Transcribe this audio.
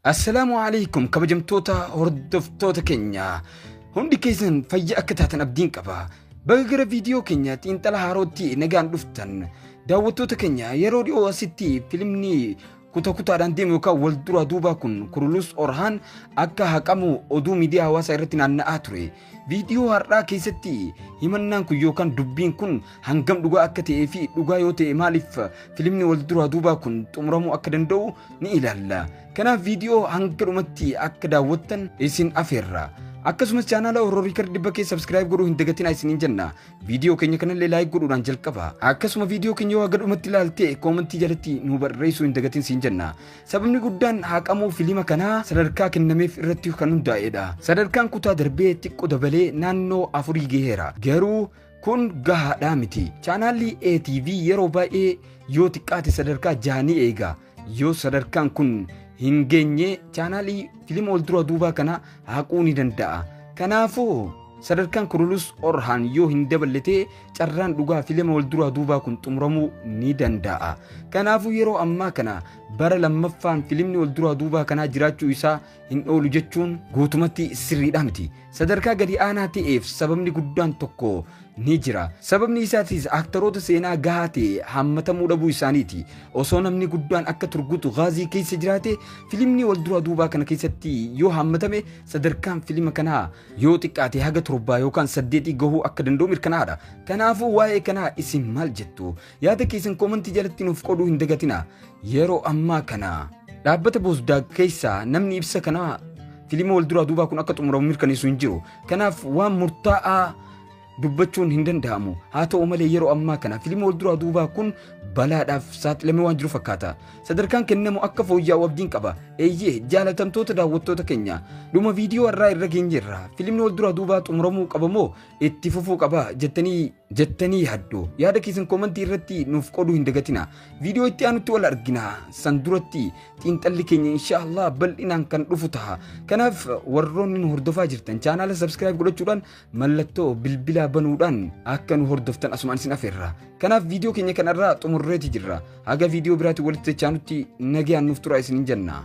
Assalaamu alaikum kabajamtoota hordoftoota keenya, hundi keessan fayya akka taatan abdiin qaba. Baga gara viidiyoo keenya xiinxala haarootti nagaan dhuftan. Daawwattoota keenya, yeroo dhiyoo asitti filimni kuta kutaadhaan deemu yookaan wal duraa duubaa kun Kurulus Orhaan akka haqamu oduu miidiyaa hawaasaa irratti naanna'aa ture. Viidiyoo har'aa keessatti himannaan kun yookaan dubbiin kun hangam dhugaa akka ta'ee fi dhugaa yoo ta'e maaliif filimni wal duraa duubaa kun xumuramuu akka danda'u ni ilaalla. Kanaaf viidiyoo hanga dhumatti akka daawwattan isin afeerra. Akkasumas chaanaala Horror Record 100 subscribe godhuu hin dagatinaa isiniin jenna. Viidiyoo keenya kanallee like godhuudhaan jalqaba. Akkasuma viidiyoo keenya yoo haga dhumatti ilaalte koomentii jalatti nu barreessuu hin dagatin siin jenna. Sababni guddaan haqamuu filima kanaa sadarkaa kennameef irratti kan hundaa'edha. Sadarkaan kutaa darbee xiqqoo dabalee naannoo 4 gaheera. Garuu kun gahaadhaa miti. Chaanaalli ATV yeroo baay'ee yoo xiqqaate sadarkaa 6 ni eega. Yoo sadarkaan kun hin geenye chaanaalii filima wal duraa duubaa kana haquu ni danda'a. Kanaafuu sadarkaan Kurulus Orhaan yoo hin daballe ta'e carraan dhugaa filima wal duraa duubaa kun xumuramuu ni danda'a. Kanaafuu yeroo ammaa kana bara lammaffaan filimni wal duraa duubaa kanaa jiraachuu isaa hin oolu jechuun guutumatti sirriidha miti. Sadarkaa gadi aanaa ta'eef sababni guddaan tokko ni jira. Sababni isaatis aktaroota seenaa gahaa ta'e hammatamuu dhabuu isaaniiti. Osoo namni guddaan akka Turgut Gaazii keessa jiraate, filimni wal duraa duubaa kana keessatti yoo hammatame sadarkaan filima kanaa yoo xiqqaate haga 7 yookaan 8 gahuu akka danda'u mirkanaa'aadha. Kanaafuu waa'ee kanaa isin maal jettu? Yaada keessan koomentii jalatti nuuf qooduu hin dagatina. Yeroo ammaa kana dhaabbata Boozdaag keessaa namni ibsa kanaa filima wal duraa duubaa kun akka xumuramu mirkaneessu hin jiru. Kanaaf waan murtaa'aa dubbachuun hin danda'amu. Haa ta'u malee yeroo ammaa kana filima wal duraa duubaa kun balaadhaaf saaxilamee waan jiru fakkaata. Sadarkaan kennamu akka fooyya'u abdiin qaba. Eeyyee, jaalatamtoota daawwattoota keenya, dhuma viidiyoo har'aa irra geenyeerra. Filimni wal duraa duubaa xumuramuu qaba moo itti fufuu qaba jettanii yaaddu? Yaada keessan koomentii irratti nuuf qooduu hin dagatina. Viidiyoo itti aanutti wal argina. San duratti xiinxalli keenya inshaallah bal'inaan kan dhufu ta'a. Kanaaf warroonni nu hordofaa jirtan chaanaala subscribe godhachuudhaan mallattoo bilbilaa banuudhaan akka nu hordoftan asumaan isin afeerra. Kanaaf viidiyoo keenya kanarraa xumurreeti jirra. Haga viidiyoo biraatti walitti dachaanutti nagayaan nuuf tura isiniin jenna.